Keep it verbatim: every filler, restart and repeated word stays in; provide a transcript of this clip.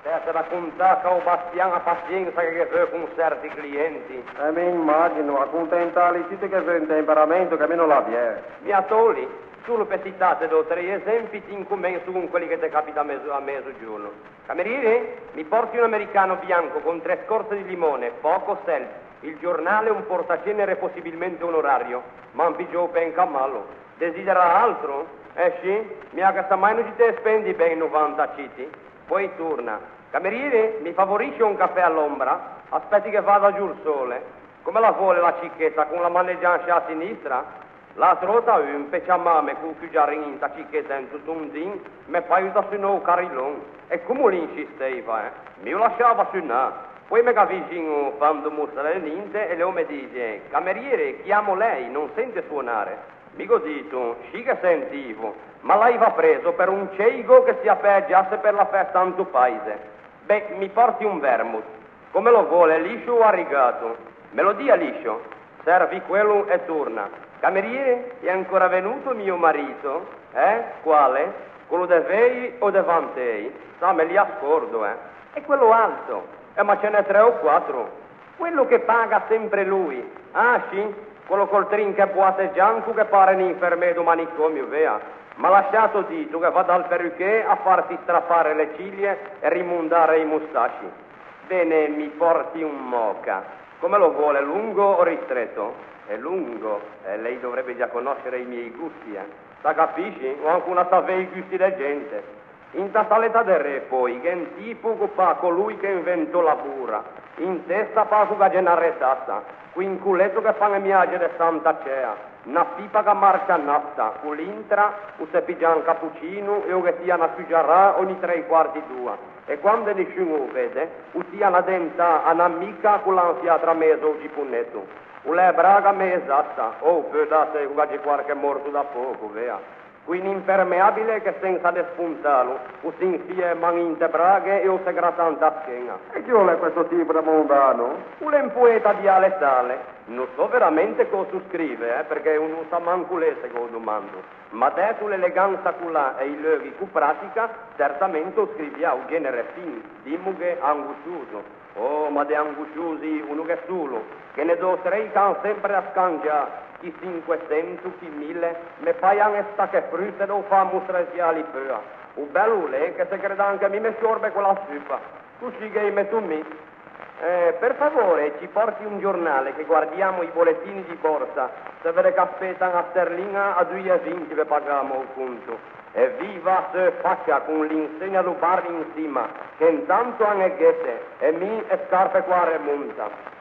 Eh, se da contâ che o Bastian a paçiensa che ghe veu con certi clienti. Eh, me imagino, a contentâli tutti che veu un temperamento che mi no l'aviæ. Mi a tô lì, solo pe citâte do o trei esempi, ti incomenso con quelli che te capita a mezo-, a mezogiorno. Cameriere, mi porti un americano bianco con tre scorze di limone, poco sel, il giornale, un portacenere possibilmente onorario, ma un pigiou pe incamâlo. Desidera altro? Eh sì? Mi a che sa mai no ti te spendi ben novanta citi. Poi torna. Cameriere, mi favorisce un cafè all'ombra? Aspetti che vada giù il sole. Come la vole la cicchetta, con la manegia in sciâ sinistra? L'atro vota un pe ciamâme co cugiarin inta cicchetta in tutto un din, me paio da sunâ o carillon. E comme o l'insisteiva, eh? Mi o lasciava sunâ. Poi me gh'avvixino fando mostrâ ninte e lê o me dixe: "Cameriere, chiamo lei, non sente suonare?" Mi go dito: "Sì che sentivo, ma l'aiva preso per un ceigo che si apeagiasse per la festa in to paise. Beh, mi porti un vermouth." Come lo vuole, liscio o arrigato? Me lo dia liscio. Servi quello e torna. Cameriere, è ancora venuto mio marito? Eh? Quale? Quello de vei o de vantei? Sa, me li à scordo, eh. E quello alto? Eh, ma ce n'è tre o quattro. Quello che paga sempre lui. Ah, sì? Quello col trincaboate gianco che pare un infermê do manicomio, vea? Ma lasciato dito che va dal peruchê a farsi strappare le ciglie e rimondare i mostacci. Bene, mi porti un moka. Come lo vuole, lungo o ristretto? È lungo. Eh, lei dovrebbe già conoscere i miei gusti, eh. Sa capisci? Ò anche una savê i gusti de gente. Inta saletta de re, poi, gh'è un tipo che o pâ colui che inventò la bura. In testa pâ che o gh'aggio na retassa, co un culetto che fan e miagie de Santa Cea, na pipa che a marcia a nafta, co l'intra o se piggia un cappuccino e o ghe tia na cugiarâ ogni trê e quarti d'oa. E quande nisciun o vede, o tia na dentâ a n'amica che o l'à infiâ tra mezo o giponetto. O l'é braga mesassa, oh, peu dasse che o gh'aggio quarche morto da poco, vea? Con un impermeabile che sensa despontâlo, o se infia e man inte braghe e o se grata inte a schena. E chi o l'é questo tipo de mondano? O l'é un poeta dialettale. No so veramente cosa o scrive, eh, perché o no sa manco lê, se ghe o domando. Ma dæto l'elegansa che o l'à e i leughi che o pratica, certamente o scrivià o genere fin, dimoghe, angoscioso. Oh, ma de angosciosi o no gh'é solo, ghe n'é do o trê che an sempre da scangiâ, chi sinquesento, chi mille, me paian e stacche fruste da o fâ mostresiâ a li peua. O bel o l'é che se crede anche mi me sciorbe quella suppa. Coscì ghe i metto mi. Eh, per favore, ci porti un giornale che guardiamo i bollettini di borsa, se vede che a spetan a sterlina a doi e vinti pe pagâme o conto. Eviva seu facia con l'insegna do bar in sima, che intanto an e ghette, e mi e scarpe co a remonta.